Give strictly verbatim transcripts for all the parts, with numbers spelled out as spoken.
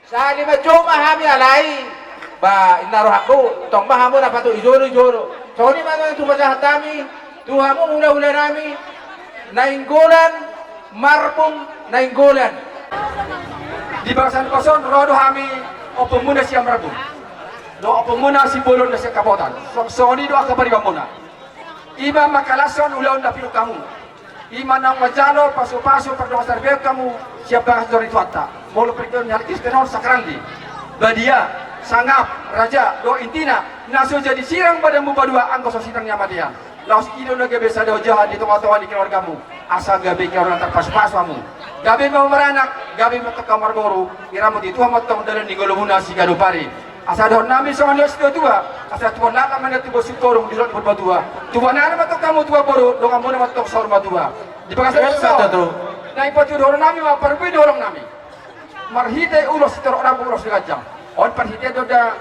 Sahali manjou ma hami alai, ba, inna rohangku, tong ma hamu na patut di jolo, di jolo. Songon i ma tutu pasahat hami tu hamu hulahula nami, Nainggolan, Marbun, Nainggolan. Di bagasan pos on ro do hami ompunmuna sian Marbun dohot ompunmuna Simbolon na sian Kapota. So-, songon i do angka paribanmuna. I ma mangkalashon ulaon na pinungka hamu. I ma naung manjalo pasupasu pardongansaripeon hamu sian bagas joro ni Tuhanta. Molo partingkian ni halak Kristen on sakralna, badia, sangap, raja, dohot intina, na so jadi sirang badanmu paduahon anggo so sirang ni hamatean. Laos i do na gabe sada ojahan di tongatonga ni keluargamu, asa gabe keluarga na tarpasupasu hamu. Gabe ma hamu maranak, gabe ma antong hamu marboru, diramoti Tuhan ma antong dalan ni ngolumuna siganup ari. Asa dohonon nami songon i, o situatua, asa tubuan laklak ma nian tubuan singkoru di rot ni Purbatua. Tubuan anak ma antong hamu tubuan boru, donganmuna ma antong saur matua. Di bagasan, eh, pos on, na i patuduhon nami ma parbue ni holong nami. Marhite ulos sitorop rambu ulos ni ganjang. On parhitean do da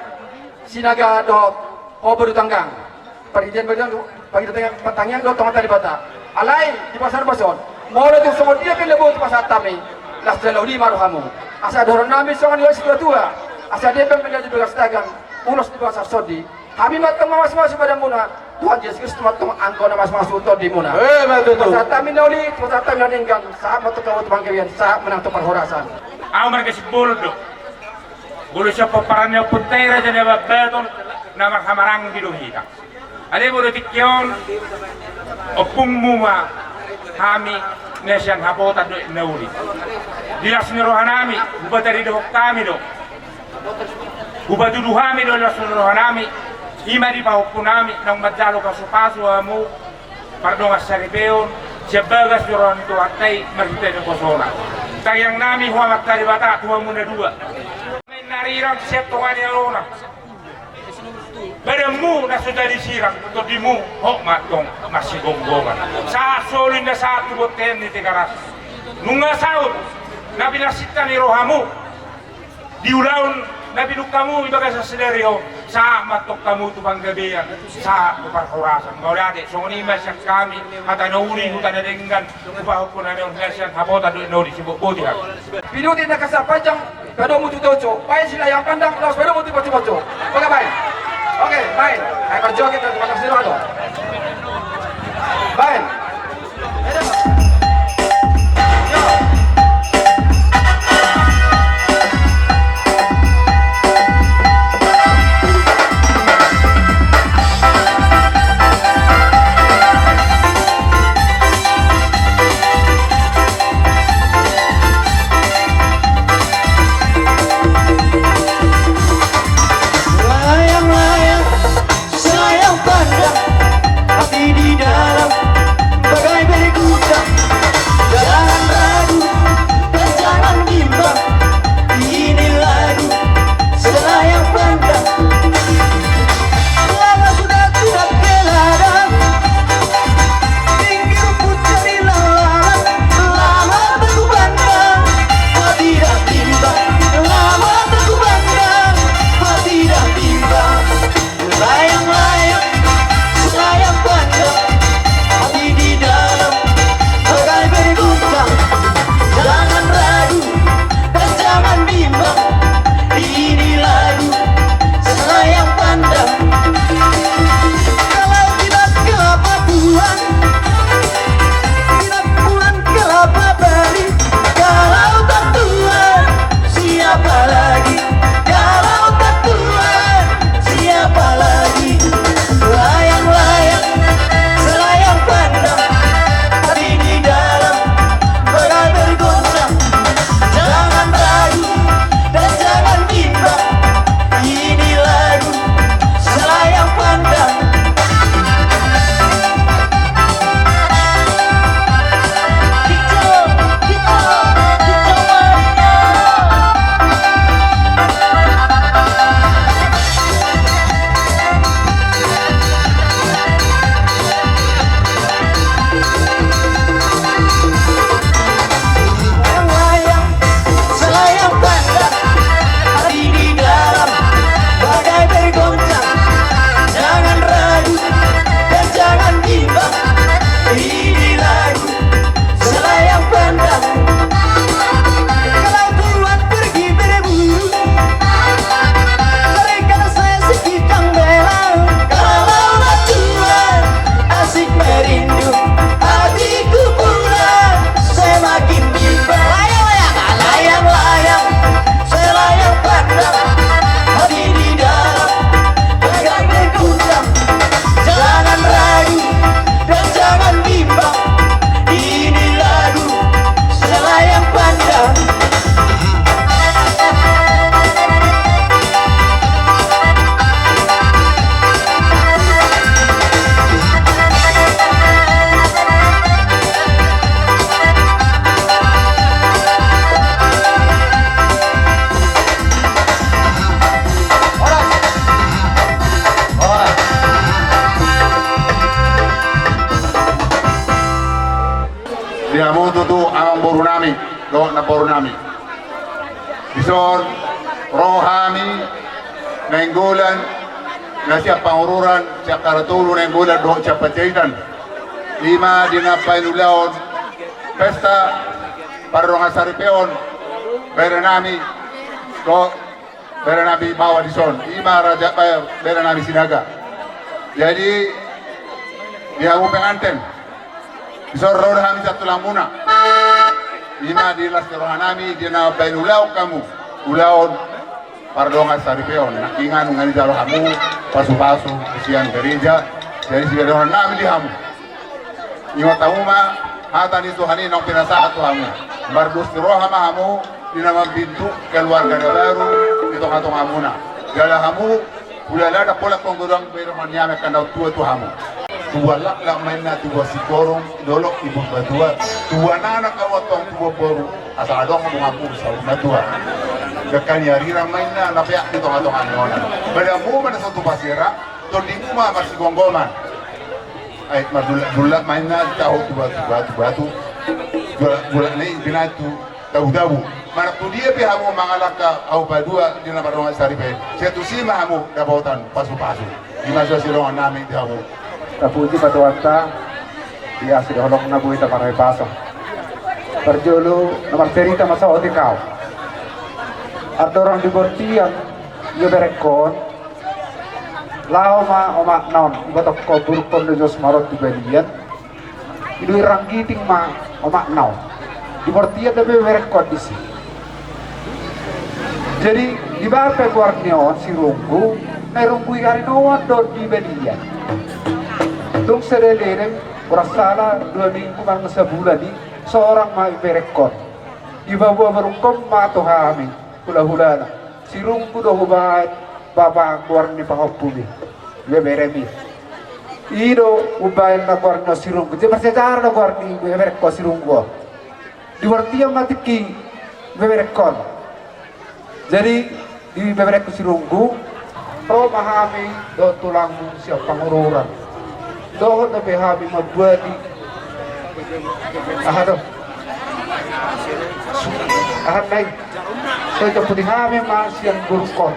Sinaga dohot ho Boru Tanggang. Parhitean, parhitean, parhitean tangiang dohot tongon Debata. Alai di bagasan pos on, molo tung songon dia pe na boi dipasahat hami, las jala uli ma rohamu. Asa dohonon nami songon i, o situatua, asa dia pe na di bagas tagan, ulos di bagasan sondi. Hami ma antong mamasumasu badanmuna, Tuhan Jesus Kristus ma antong angka na masumasu tondimuna. Eh, ma tutu. Pasahat hami na uli, pasahat hami na denggan, sahat ma antong hamu tu panggabean, sahat ma antong tu parhorasan. Ahu marga Simbolon do. Molo sian pomparan ni ompunta i Raja Nababan Baton, na marhahamaranggi do hita. Alai molo tingki on, ompungmu ma hami na sian hapotan dohot na uli. Di las ni roha nami, hupataridahon hami do, hupatudu hami do las ni roha nami, i ma di pahompu nami naung manjalo pasupasu hamu, pardongansaripeon sian bagas joro ni Tuhanta i marhite ni posona. Tangiang nami tu Amanta Debata tu hamu na dua. Narirang sian tonga ni alona. Badanmu na so jadi sirang, tondimu, hot ma antong marsigomgoman. Sahat solu inna sahat tu bontean ni Tigaras. Nunga saut na pinarsinta ni rohamu di ulaon na pinungka hamu di bagasan sadari on, sahat ma antong hamu tu panggabean, sahat tu parhorasan. Mauliate, songon i ma sian hami, hata na uli, huta na denggan, tu pahompu nami on na sian hapotan dohot na uli, sibotboti hami. Pinuti na kasa panjang, padomu tu toco, baen silayang pandang, laos padomu tu pocopoco. Oke, baen. Oke, baen. Ai marjoget, terima kasih, Rado. Baen. Layang-layang, sayang padaku. Boru nami. Dison ro hami Nainggolan, na sian Pangururan, sian Karatolu, Nainggolan dohot sian Panjaitan. I ma di na baen ulaon pesta pardongansaripeon bere nami dohot bere nami baoa dison, i ma raja, eh, bere nami Sinaga. Jadi di hamu penganten, dison ro do hami sian tulangmuna. I ma di las ni roha nami di na baen ulaon hamu, ulaon pardongansaripeon. Nangkiningan nunga dijalo hamu pasupasu sian gereja. Jadi sian roha nami di hamu. Ingot hamu ma hata ni Tuhan i naung pinasahat tu hamu. Mardos ni roha ma hamu di na mambintuk keluarga na baru di tongatongamuna. Jala hamu hulala ndang pola tong godang bere ni hami angka na tua tu hamu. Tubuan laklak ma inna, tubuan singkoru, dolok ibun batua, tubuan anak hamu antong tubuan boru, asa adong donganmu saur matua. Dangka ni arirang ma inna na peak di tongatonga ni onan. Badanmu ma na so tu pasera, tondimu ma marsigomgoman. Ai mardullakdullak ma inna tahu tu batu, batu, batu. Dullakdullak na i pinatu tabutabu. Manang tu dia pe hamu mangalangka hamu padua di na pardongansaripeon, sai tusi ma hamu dapotan pasupasu. I ma so sidongan nami di hamu. Tapuji ma Tuhanta, di asi di holongna boi taparhahipason. Parjolo na marcerita ma saotik au. Andorang di bortian ia berekkon, laho ma omakna on, ibatongkon borungkon do jos ma ro tu balian. I do irang giting ma omakna on. Di bortian do be berekkon disi. Jadi dibaen pe goar ni on si Runggu, na i Runggu i ari noan do di balian. Tung sada leleng, boras sala dua minggu manang sabulan i, sorang ma berekkon. Dipaboa borungkon ma tu hami hulahulana. Si Runggu do hubaen bapa goar ni pahompumi, beberemi. I do hubaen na goar ni on si Runggu. Jadi marsejarah do goar ni beberekkon si Runggu on. Di bortian ma tingki beberekkon. Jadi di beberekkon si Runggu, ro ma hami dohot tulangmu sian Pangururan. Dohot dope hami mambuati, aha do, aha nai, so dijomputi hami ma sian borungkon.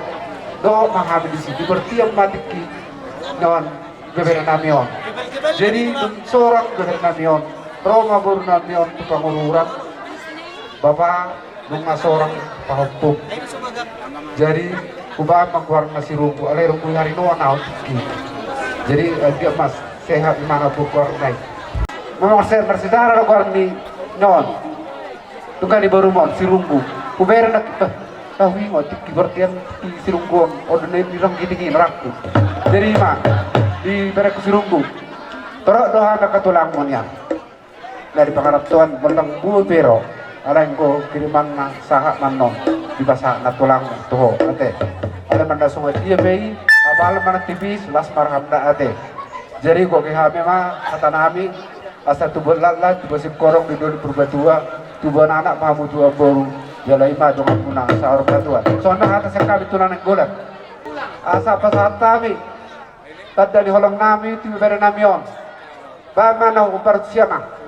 Dohot ma hami disi, di bortian ma tingki nuaeng bebere nami on. Jadi dung sorang bebere nami on, ro ma boru nami on tu Pangururan. Bapa, nunga sorang pahompum. Jadi hubaen ma goarna si Runggu, alai Runggu i ari noan au tingki. Jadi, eh, dia mas sehat di mana goarna i. Memang sehat, marsejarah do goar ni on. Nunga di borum on si Runggu. Hubere na, eh, tahu ingot tingki bortian si Runggu on, on do na irang giting i na rangku. Jadi i ma di berekku si Runggu. Torop do hami angka tulangmu nian. Na di pangarantoan, molo ndang bue pe ro, alai anggo kirimanna sahat ma annon, dipasahat na tulang tu ho ate. Alai molo na songon dia pe i, apala manang tipis, las ma roham da ate. Jadi goki hami ma hata nami, asa tubuan laklak, tubuan singkoru di doli Purbatua, tubuan anak ma hamu tubuan boru, jala i ma donganmuna saur matua. Songon hata sian hami tu na Nainggolan. Asa pasahat hami tanda ni holong nami tu bere nami on. Ba ma na umbar siama.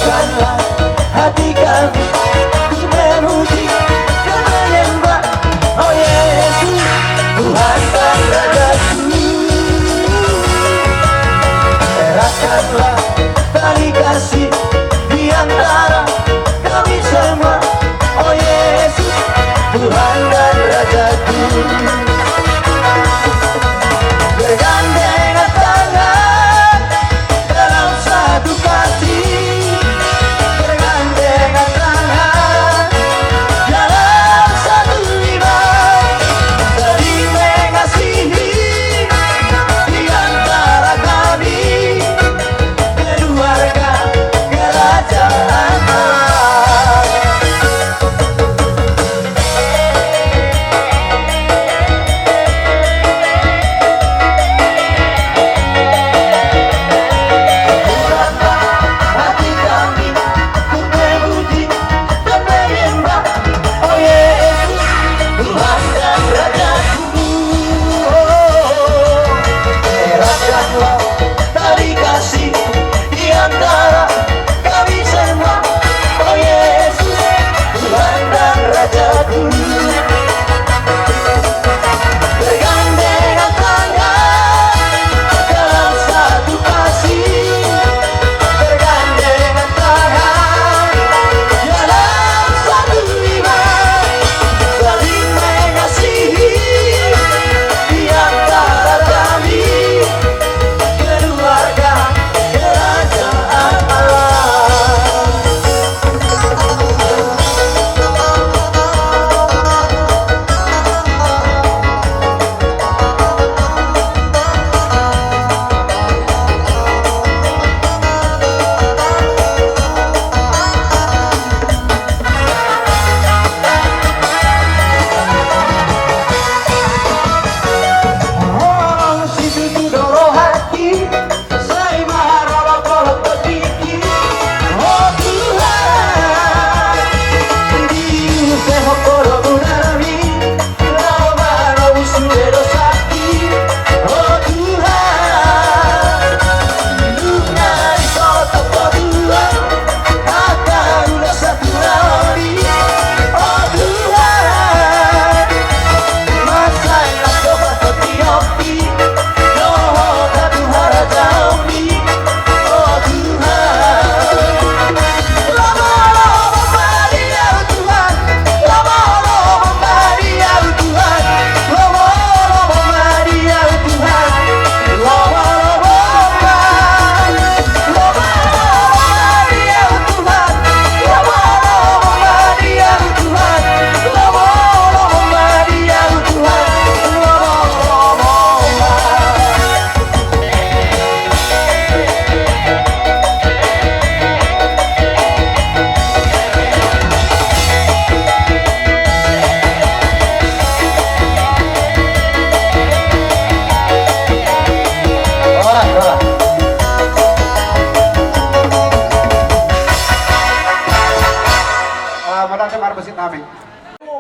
Hati kami untuk memuji dan menyembah, oh Yesus, Tuhan dan Rajaku. Eratkanlah tali kasih di antara kami semua, oh Yesus, Tuhan dan Rajaku. Bergandengan tangan dalam satu kasih, bergandengan tangan dalam satu iman, saling mengasihi di antara kami, keluarga kerajaan Allah. Eratkanlah tali kasih di antara kami semua, oh Yesus, Tuhan dan Rajaku. Bergandengan tangan dalam satu kasih, bergandengan tangan dalam satu iman, saling mengasihi di antara kami, keluarga kerajaan Allah.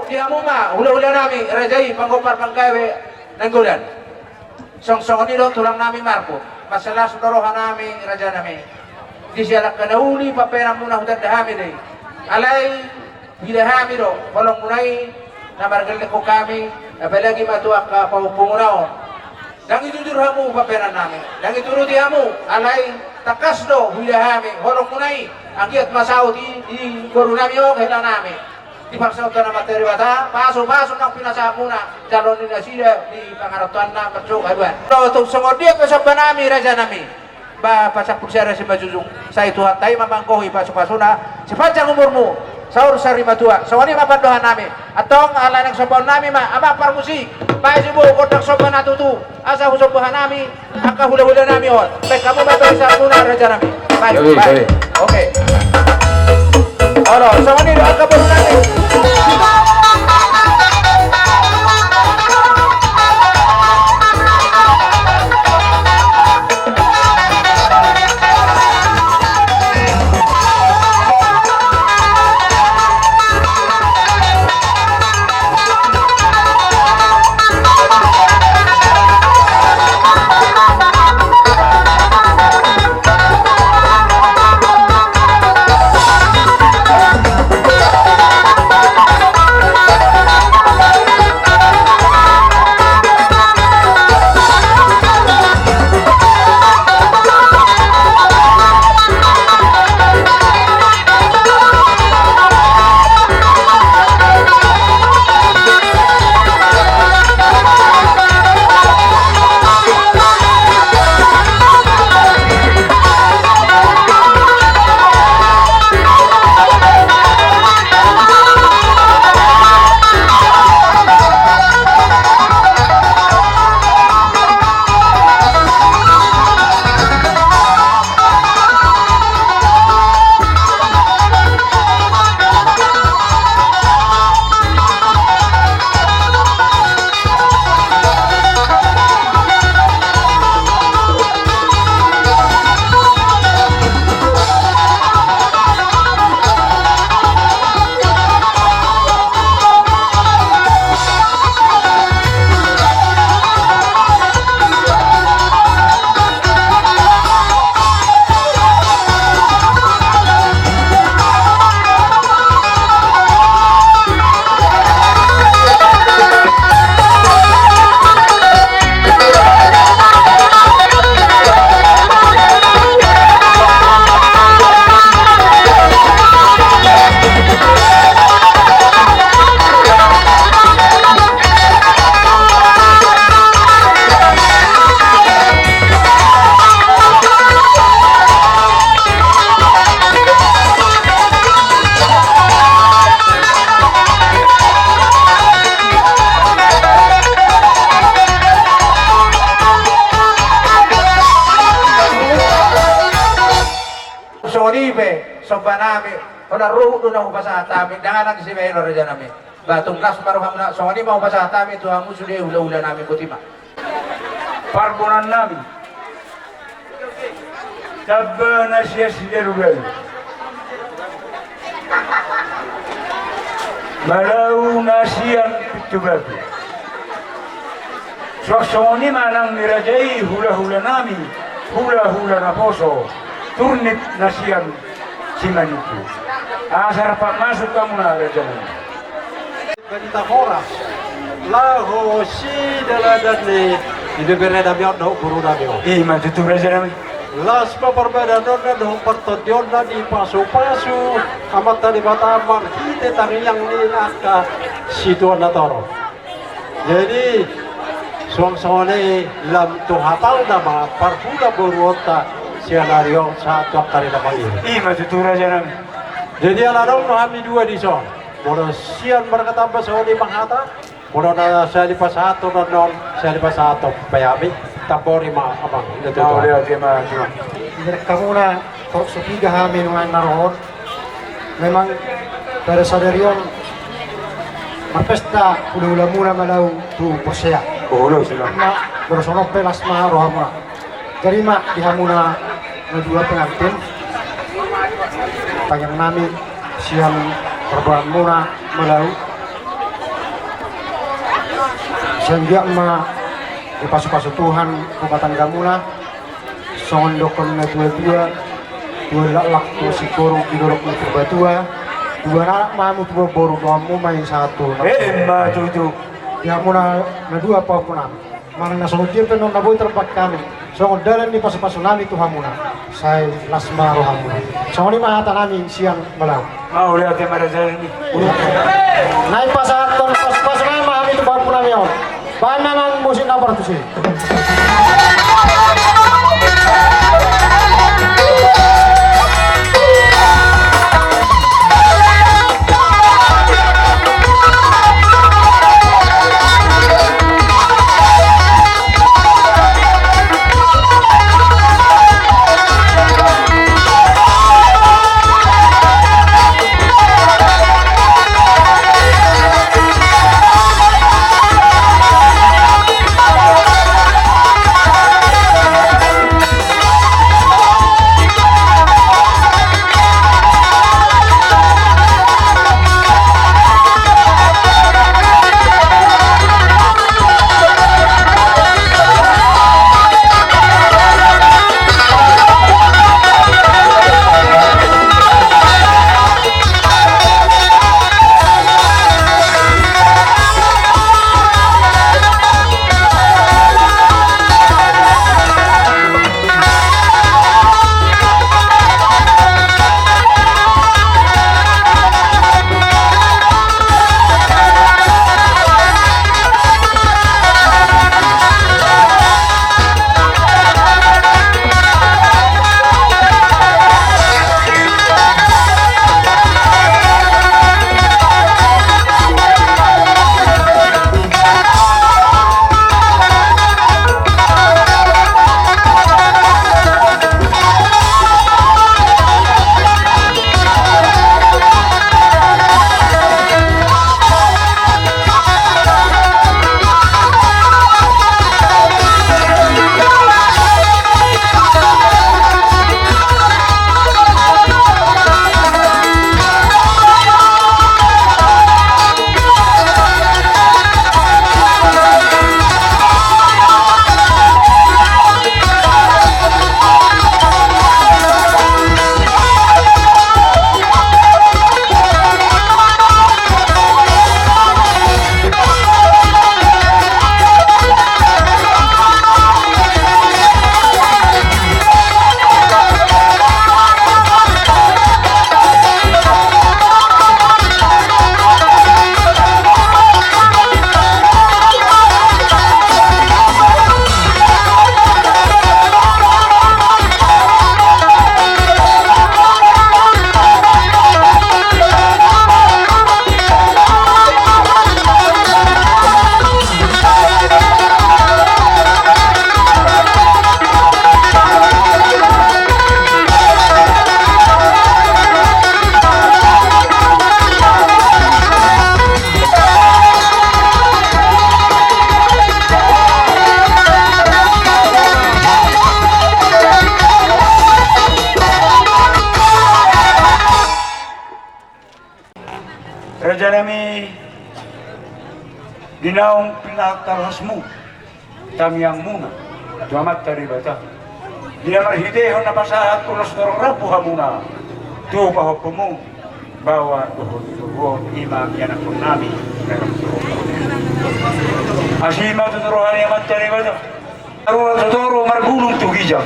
Di hamu ma hulahula nami, raja i, panggompar panggabe Nainggolan. Songon i do tulang nami Marpo, mansai las do roha nami, raja nami. Di siala angka na uli pambahenan muna hutanda hami do i. Alai huida hami do holong muna i na margellengkon hami, apalagi ma tu angka pahompu muna on. Ndang i jujur hamu pambahenan nami, ndang i turuti hamu, alai tangkas do huida hami holong muna i, anggiat ma saut i di boru nami on, hela nami. Dipaksa hita na mate Debata, pasu-pasu nang pinasahat muna, jalo ni nasida di pangarantoanna marjou haduan. Ro tu songon dia pe somba nami, raja nami. Ba pasampul sada simanjujung, sai Tuhanta i ma manggohi pasu-pasuna, sipanjang umurmu, saur sari matua, songon i ma pandohan nami. Antong ala naeng sombaon nami ma, amang parmusik, baen sibohon gondang somba na tutu, asa husomba hanami angka hulahula nami on. Baen hamu ma barisan muna, raja nami. Baen, baen. Oke. Olo, songon i do angka boru nami. Nami, holan ruhut do na hupasahat hami, dang adong sibahenon raja nami. Ba tung las ma rohamuna, songon i ma hupasahat hami tu hamu sude hula-hula nami, boti ma. Parboruon nami. Tamba na sian Sidaru Dalu. Malau na sian Pintubatu. Suang songon i ma nang ni raja i hula-hula nami, hula-hula naposo, turnip na sian Simanjuntak. Asa rap masuk hamuna raja nami. Barita horas laho sidalanan ni ibebere nami on dohot boru nami on. I ma tutu raja nami. Las ma parbadanonna dohot partondionna dipasu-pasu Amanta Debata marhite tangiang ni angka situan na torop. Jadi suang songon i lam tu hapalna ma parhula boruonta sian ari on sahat tu angka ari na mangihut. I ma tutu raja nami. Jadi ala adong do hami dua dison, molo sian marga Tamba songon i ma hata, molo na sai dipasahathon annon, sai dipasahathon pe hami. Tambori ma amang. Mauliate ma tutu. Dibereng hamuna torop so piga hami nuaeng na ro on. Memang pada sadari on marpesta hula-hulamuna Malau tu Porsea. Olo, siap. Ma, molo songon pe las ma rohamuna. Jadi ma di hamuna na dua pengantin, tangiang nami sian parboruonmuna Malau, sai anggiat ma dipasu-pasu Tuhan rumah tanggamuna. Songon dohonon na tua-tua, tua laklak, tua singkoru, didorong ni Purbatua, dua anak ma hamu, dua boru, dohononmu ma i sahat tu. Emma tutu. Di hamuna na dua pahompuna. Manang na songon dia pe annon na boi tarbahen hami songon dalan ni pasu-pasu nami tu hamuna, sai las ma rohamuna. Songon i ma hata nami sian Malau. Mauliate ma raja nami. Naeng pasahathon pasu-pasu nami ma hami tu pahompuna nami on. Bahen ma amang musik na partusi. Rajanami, di naung pinatalhasmu tangiangmuna tu Amanta Debata, di na marhitehon na pasahat ulos torop rambu hamuna tu pahompumu, baoa dohot boru on, i ma ianakhonnami. Asi ma tutu roha ni Amanta Debata. Marula tu toru, marbulung tu ginjang,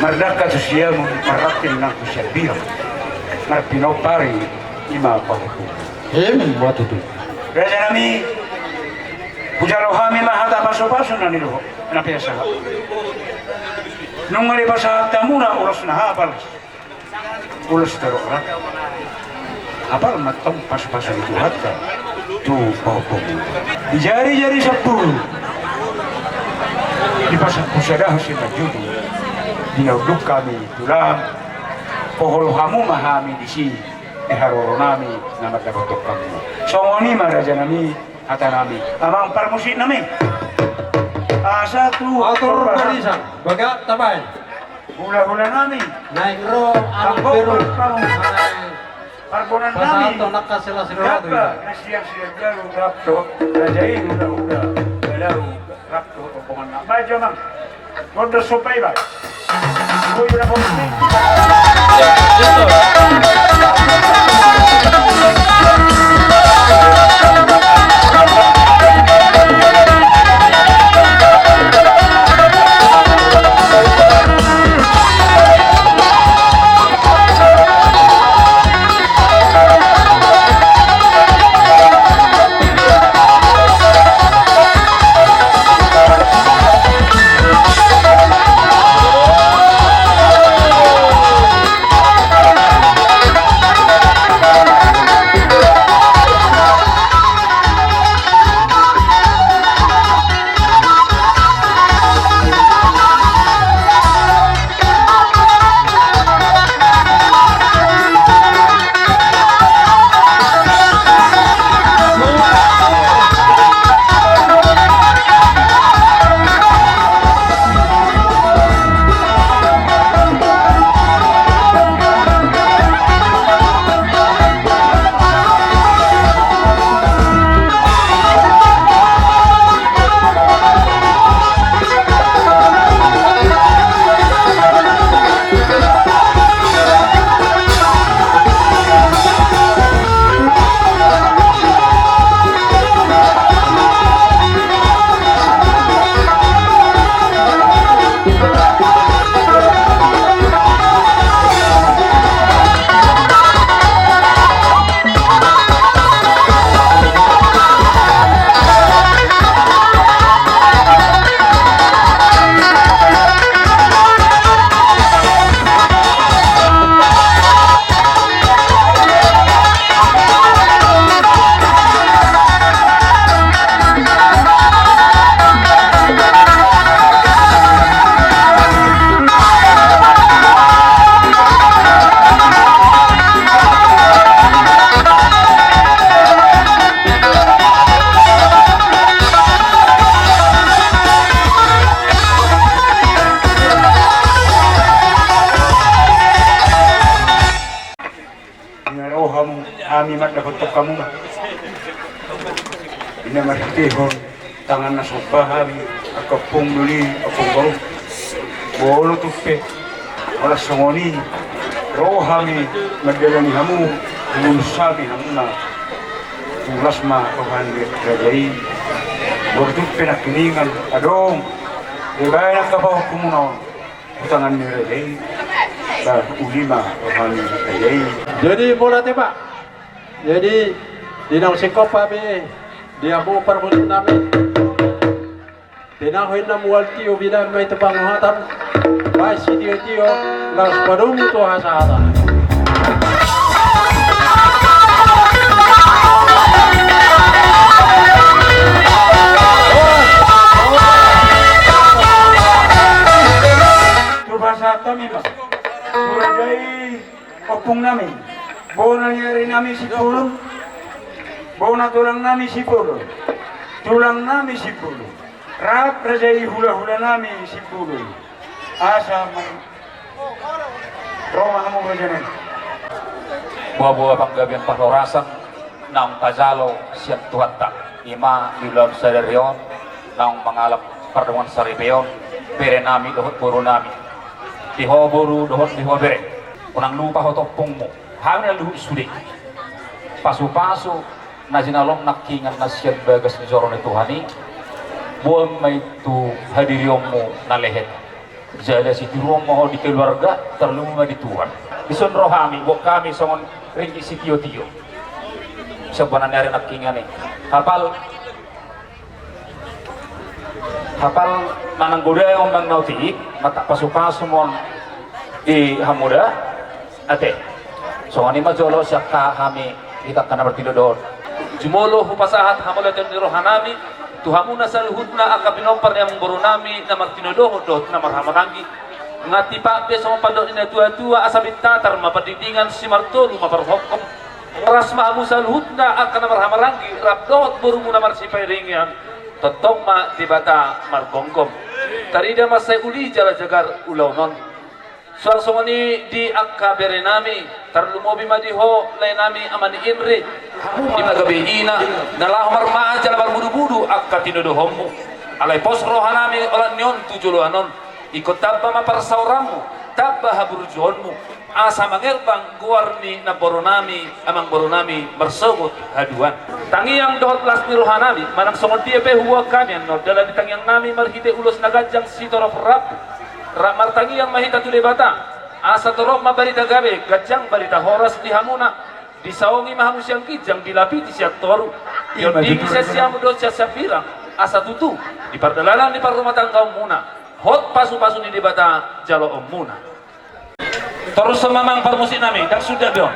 mardangka tu siamun, marranting nang tu siambirang, marpinompar i, i ma pahompu. Emma tutu. Rajanami, hujalo hami ma hata pasupasu na nidohot, na pinasahat. Nunga dipasahat hamuna ulos na hapal, ulos torop rap. Hapal ma antong pasupasu ni Tuhanta tu pahompu. Di jarijari sampulu, di pasampulu sada simanjujung, di na unduk hami tulang, pohol hamu ma hami disi, di haroronami na mandapothon hamu. Songon i ma rajanami, hatanami, amang parmusiknami. Asa tu atur parmusiknami, barisan bagak tabaen. Hulahulanami. Naeng ro anak beru. Parbonannami. Pasahat tu angka sela siroratu. Gamba na siang sian dalu rap dohot raja i, hulahulanami. Dalu rap dohot ompungna. Baen jo amang. Gondos somba i baen. Boi na boi. Di na ro hamu, hami mandapothon hamu ma. Di na marhitehon tangan na somba hami, angka ompung doli, ompung boru. Molo tung pe holan songon i ro hami mandalani hamu, mangulus hami hamuna, ulos ma roha ni raja i. Molo tung pe nangkiningan adong dibaen angka pahompumuna on tu tangan ni raja i, ba uli ma roha ni raja i. Jadi mauliate ma. Jadi di naung singkop hami, di hamu parmusiknami, tenang ho inna mual tio, bidan ma i tu panguhatan, baen sitiotio, laos padomu tu hasahatan. Tu pasahaton i ma tu raja i, ompungnami, bona ni arinami Sipulun, bona tulangnami Sipulun, tulangnami Sipulun, rap raja i hulahulanami Sipulun. Asa ma-, ro ma hamu rajanami. Boaboa panggabean parhorasan, Naung tajalo sian Tuhanta, ima di ulaon sadari on, naung mangalap pardomuan saripeon, bere nami dohot boru nami. Di ho boru dohot di ho bere, unang lupa ho tompungmu, hami na luhut sude. Pasupasu na jinalom nangkiningan na sian bagas ni joro ni Tuhan i, boan ma i tu hadirionmu na lehet. Jala sitiruon ma ho di keluarga, tarlumobi ma di Tuhan. Dison ro hami, boan hami songon ringgit sitiotio. Sabonan ni ari nangkiningan i. Hapal, hapal manang godang on manang na otik, ma tak pasupasu ma on di hamu da. Ate. Songon i ma jolo sian hami, hita angka na martinodohon. Jumolo hupasahat hamauliateon ni rohanami tu hamuna saluhutna angka pinompar ni amangborunami na martinodohon dohot na marhahamaranggi. Nga tipak be songon pandok ni natuatua, asa bintatar ma pandingdingan, simartolu ma parhongkop. Horas ma hamu saluhutna angka na marhahamaranggi rap dohot borumuna marsipairingian, tongtong ma Debata margomgom. Tarida mansai uli jala jagar ulaon on. Suang songon i di angka berenami, tarlumobi ma di ho laenami ama ni Inri, di na gabe ina, na laho marmahan jala marmudubudu angka tinodohonmu. Alai pos rohanami holan ni on tu joloan on, ingkon tamba ma parsaoranmu, tamba haburjuonmu, asa mangerbang goar ni namborunami, amangborunami marsogot haduan. Tangiang dohot las ni rohanami, manang songon dia pe huboan hami annon dalan ni tangiangnami marhite ulos na ganjang sitorop rambu. Rap martangiang ma hita tu Debata, asa torop ma barita gabe, ganjang barita horas di hamuna. Disaongi ma hamu sian ginjang, dilapiti sian toru, diondingi sian siamun dohot sian sambirang, asa tutu di pardalanan ni parrumatanggaonmuna hot pasupasu ni Debata jaloonmuna. Torus ma amang parmusiknami, ndang suda be on.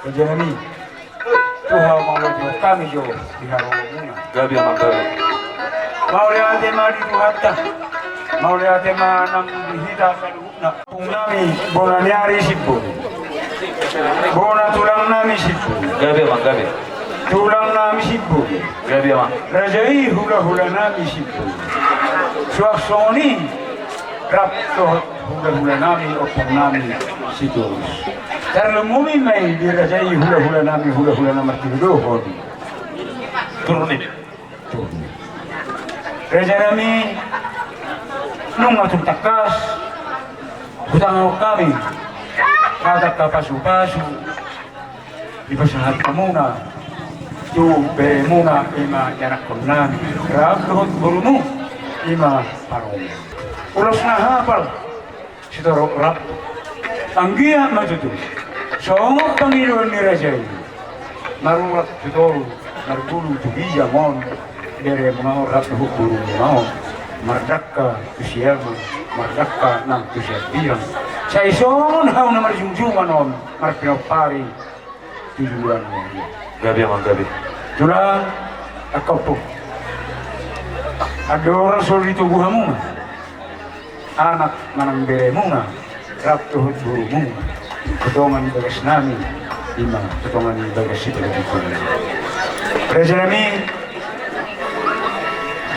Raja nami, Tuhan mauliate hami jo di haroromuna. Gabe amang, gabe. Mauliate ma di Tuhanta. Mauliate ma nang di hita saluhutna. Ompung nami bona ni ari Simboli. Bona tulang nami Simboli. Gabe amang, gabe. Tulang nami Simboli. Gabe amang. Raja i hulahula nami Simboli. Suang songon i rap dohot hulahula nami, ompung nami Sitorus. Tarlumobi ma i di raja i hulahula nami, hulahula na martinodohon. Turunin. Raja nami, nunga tung tangkas hutangihon hami hata pasupasu dipasahat hamuna tu beremuna, i ma ianakhon nami rap dohot borumu, i ma Paromon. Ulos na hapal sitorop rap. Anggiat ma tutu songon pangidoan ni raja i, marurat tu toru, margulu tu ginjang on beremuna on rap dohot borumuna on, mardangka tu siamun, mardangka nang tu siambirang. Sai songon hau na marjungjungan on marpinompari tu joloan ni ari. Gabe amang, gabe. Tulang, angka ompung, andorang so ditogu hamuna anak manang beremuna rap dohot borumuna, tu tonga ni bagas nami, i ma tu tonga ni bagas sipelebituna. Raja nami,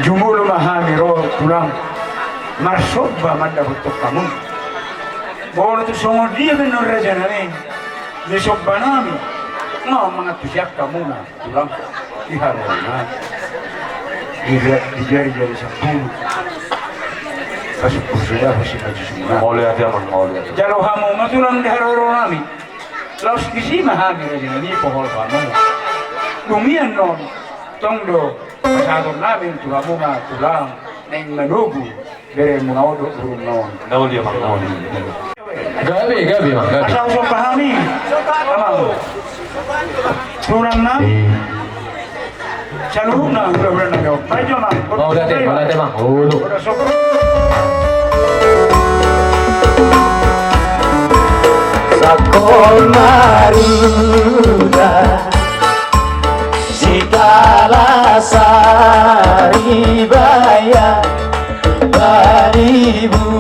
jumolo ma hami ro tulang marsomba mandapothon hamu. Molo tung songon dia pe annon raja nami, na somba nami, nga mangantusi angka hamuna tulang di haroromuna. Di jari-jari sampulu. Pasupasu ma sipasusuna. Mauliate amang, mauliate. Jalo hamu ma tulang di haroro nami. Laos disi ma hami raja nami pohol hamu. Dung i annon tong do pasahaton nami tu hamuna tulang naeng manogu beremuna on dohot borumuna on. Na uli amang, na uli. Gabe, gabe amang, gabe. Asa husomba hami amang, tulang nami. Saluhutna hulahula nami on. Baik jo amang. Mauliate, mauliate amang. Olo. Sangkol maruda Sitala Saribayan Panibula,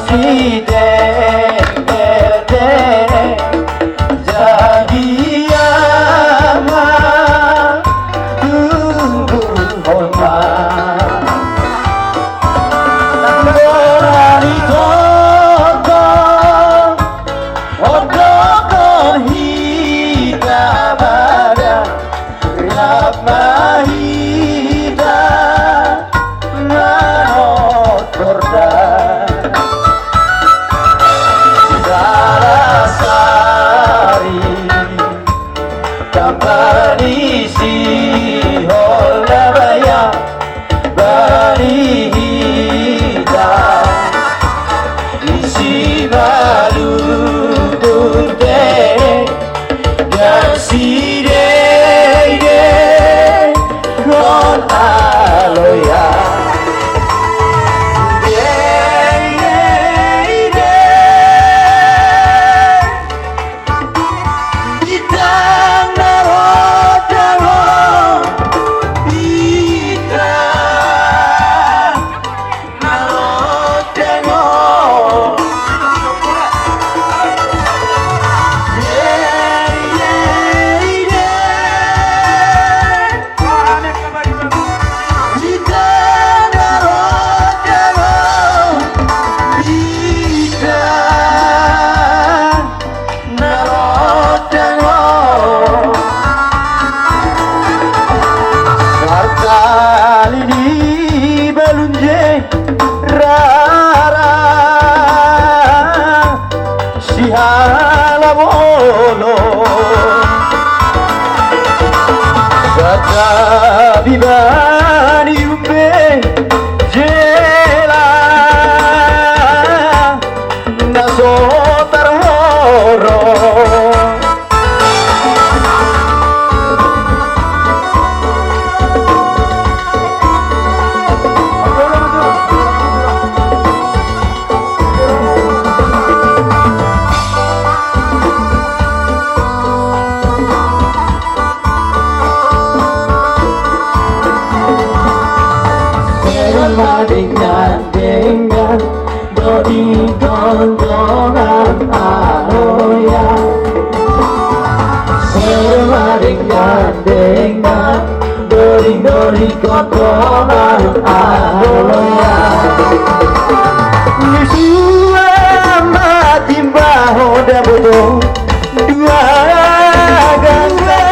Sitemberte jadi ama tunggu hormat. Nang bola ni toko Odokhon hita badan, rap ma hita manongkorda. Sitala Sari tamba ni sihol na bayan bani hita, isi malungun te dan sideidehon aloya. Deidehon Bintang na rondang on, bintang na rondang on. Ye, ye, ye. Bintang na rondang on, bintang na rondang on. Martali ni balun je rara sihala bolon. Santabi bani umbe jela na so tarhoro. Denggan-denggan, doli gondongan, alo ya. Sema denggan-denggan, doli-doli gondongan, alo ya. Ni sua ma timbaho daboto. Dua ganda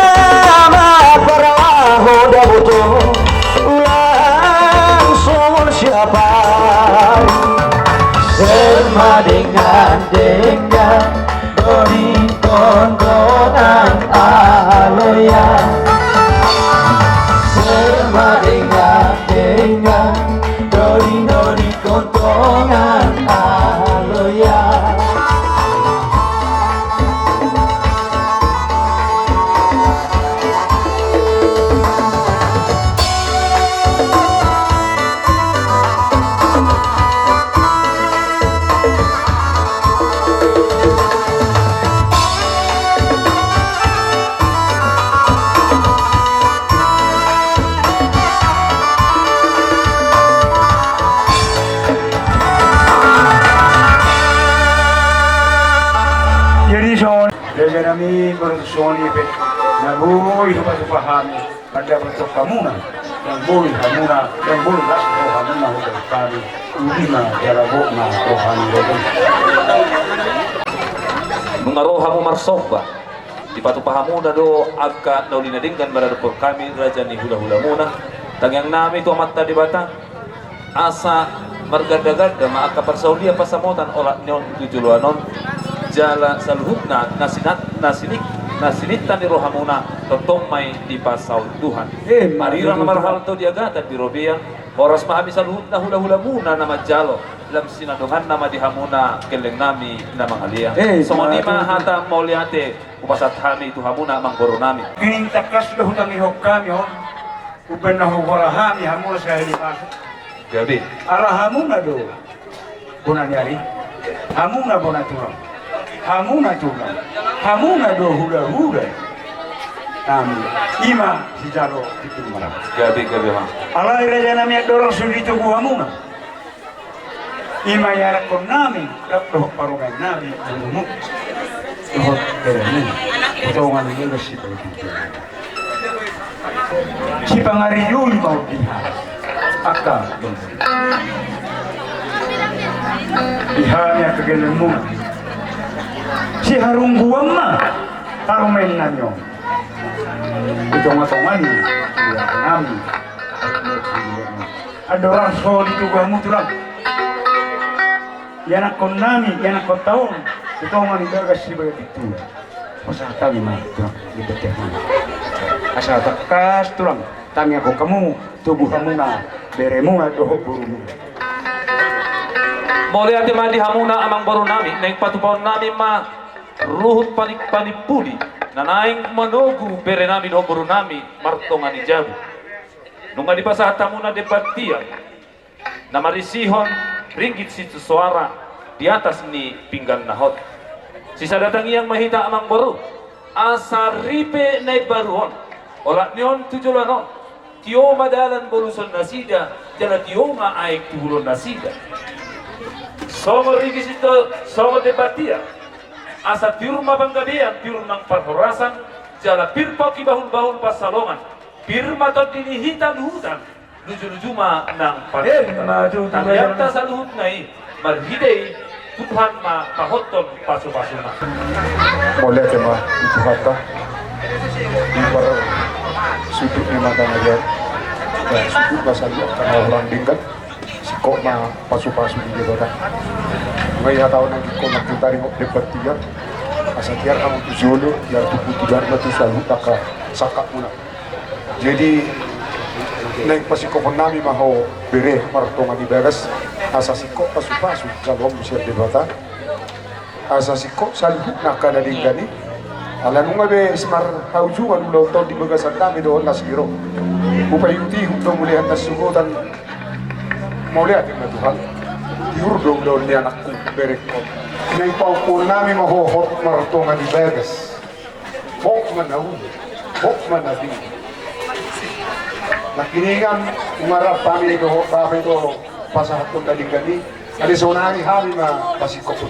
ma parlaho daboto, ulang songon siapari. Sema denggan-denggan, doli gondongan, alo ya. Sema denggan-denggan, doli-doli gondongan, alo ya. Jadi songon, jadi nami baru songon i pe, na boi dipatupa hami, pandapot hamuna, dang boi hamuna, dang boi las rohamuna hubahen hami, uli ma jala boi ma rohami. Nunga ro hamu marsomba, dipatupa hamuna do angka na uli na denggan maradophon hami raja ni hulahulamuna. Tangiang nami tu Amanta Debata, asa margandaganda ma angka parsaulian pansamotan olat ni on tu joloan on, jala saluhutna na sinat-, na sinik-, na sininta ni rohamuna tongtong ma i dipasaut Tuhan. Eh, marira ma marhalto di agatan di robean, horas ma hami saluhutna hulahulamuna na manjalo, lam sinadonganna ma di hamuna gelleng nami na mangalean. Eh, songon i ma hata mauliate hupasahat hami tu hamuna amangboru nami. Gini tangkas do hutangihon hami on. Umbahen na huhola hami hamuna sahali pasu. Gabe. Ala hamuna do bona ni ari. Hamuna bona tulang. Hamuna tulang. Hamuna do hulahula nami. I ma sijalo tintin marang. Gabe, gabe ma. Alai raja nami andorang so ditogu hamuna. I ma ianakkon nami, rap dohot parumaen nami, borumu. Dohot beremu. Potongan ni Bagas Sibaga Pintu. Sipangarijoli ma on di hami. Angka, di hami angka gellengmu. Siharungguan ma parumaen nami on. Di tongatonga ni, di tongatonga ni. Andorang so ditogu hamu tulang. Ianakkon nami, ianakkon ta on, tu tonga ni Bagas Sibaga Pintu. Pasahat hami ma tulang, di bete hami. Asa tangkas tulang, tangiangkon hamu, togu hamuna, beremuna dohot borumuna. Mauliate ma di hamuna amangboru nami, naeng patupaon nami ma ruhut panik-, panimpuli, na naeng manogu bere nami dohot boru nami, martonga ni jabu. Nunga dipasahat hamuna demban tiar na marisihon ringgit situs soara di atas ni pinggan na hot. Sisada tangiang ma hita amangboru, asa ripe na imbaru on, olat ni on tu joloan on, tio ma dalan boluson nasida, jala tio ma aek tu hulon nasida. Songon ringgit situs, songon demban tiar, asa tiur ma panggabean, tiur nang parhorasan, jala pir pongki bahulbahul pansalongan. Pir ma tondi ni hita luhutan, lujuluju ma nang pansamotan. Tangiangta saluhutna i, marhite i Tuhan ma pahothon pasupasuna. Mauliate ma di Tuhanta. Di parsudut ni mata na liat, sudut ma saluhut angka na hurang denggan. Singkop ma pasupasu ni Debata. Nunga i hata on nangkin nangkin taringot demban tiar. Asa tiar hamu tu jolo, tiar tu pudi, tiar ma tu saluhut angka sangkapmuna. Jadi naeng pasingkophon nami ma ho bere martonga ni Bagas. Asa singkop pasupasu jalo hamu sian Debata. Asa singkop saluhutna angka na denggan i. Ala nunga be simarhaujungan ulaonta on di bagasan nami dohot na siro. Hupaihutihut do mauliate na sogot an. Mauliate ma Tuhan. Tiur do ulaon ni anakku berengkon. Naeng paompon nami ma ho hot martonga ni Bagas. Hot ma na uli, hot ma na tinggi. Nangkiningan nunga rap hami dohot bape dohot Pasahathon na denggan i. Adi sonari hami ma pasingkop tu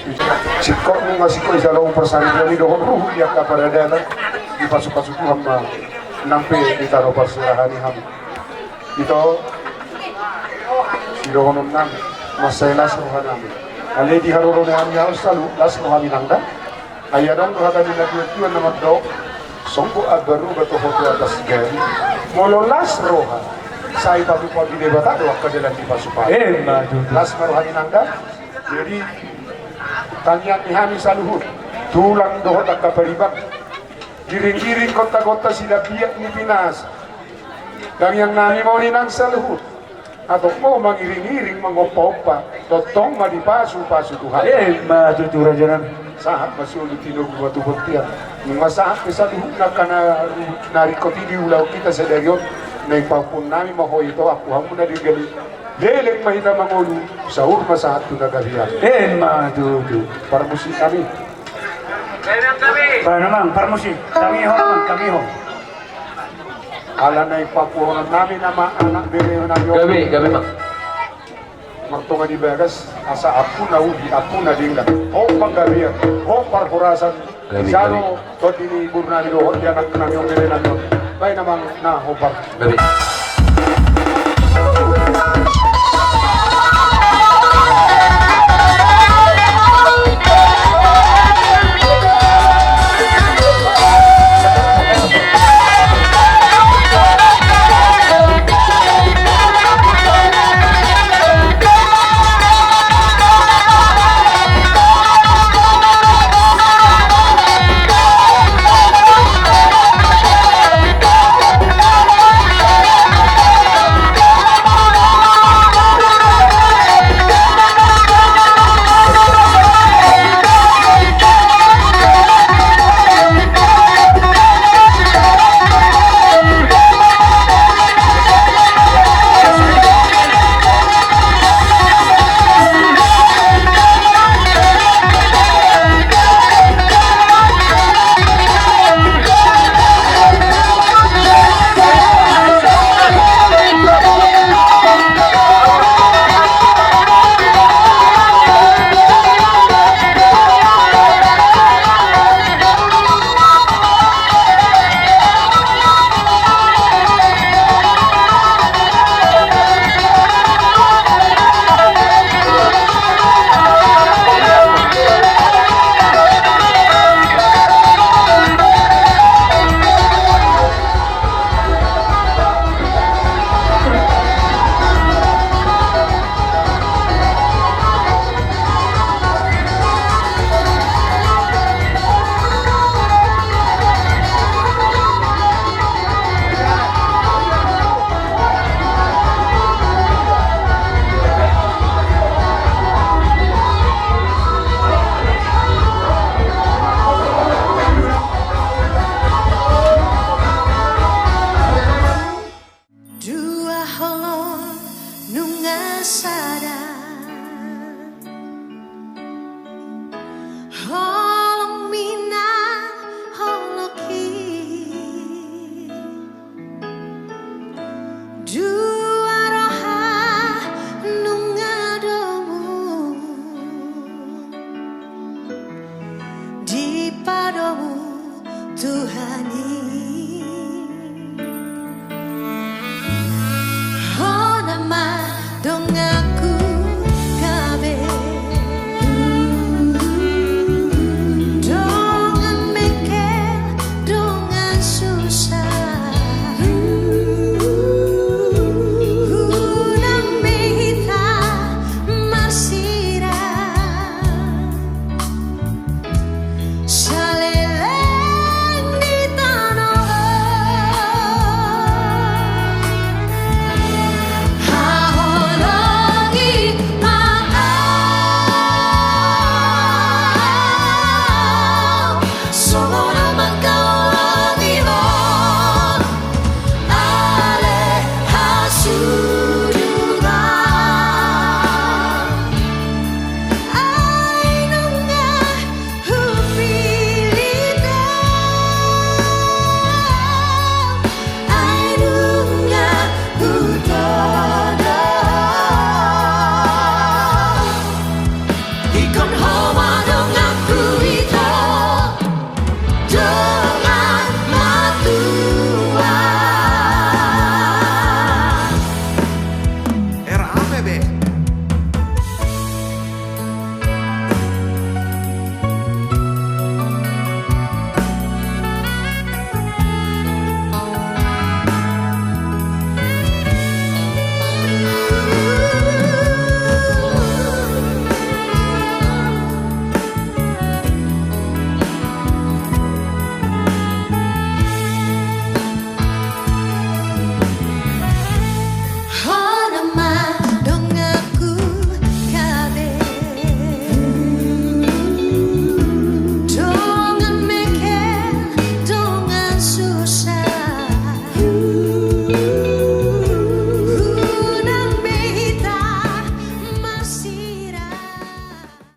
singkop, nunga singkop i, jalo parsaripeon i dohot ruhut di angka paradaton. Dipasupasu Tuhan ma nang pe di tano parserahan i hami. Ito, sidohonon nami, mansai las roha nami. Ale di haroro ni hami ahu salu, las roha nami nang da. Ai adong do hata ni natuatua na mandok, songgop ambaruba toho tu atas gari. Molo las roha, sai patupa di Debata do angka dalan ni pasupasu. Emma tutu. Las ma roha ni nang da. Jadi, tangiang ni hami saluhut, tulang dohot angka pariban, giringgiring gontagonta silambiat ni pinasa. Tangiang nami ma on i nang saluhut. Antong ma mangiringiring mangompaompa, tongtong ma dipasupasu Tuhan. Emma tutu raja nami. Sahat ma solu tinogu ma tu bontean. Nunga sahat pe saluhutna angka na ringkot i di ulaon hita sadari on. Naeng pahompu nami ma ho, ito, angkup hamu na denggan i. Leleng ma hita mangolu, saur ma sahat tu na gabe. Emma tutu. Parmusik nami. Baen amang parmusik, tangihon amang, tangihon. Ala naeng pahompu nami nama anak bere nami on. Gabe, gabe, Mang. Martonga di bagas, asa ampu na uli, ampu na denggan. Ho panggabean, ho parhorasan. Gabe, gabe. Jalo tondi ni boru nami dohot di anak nami on, bere nami on. Baen amang na hombar. Gabe.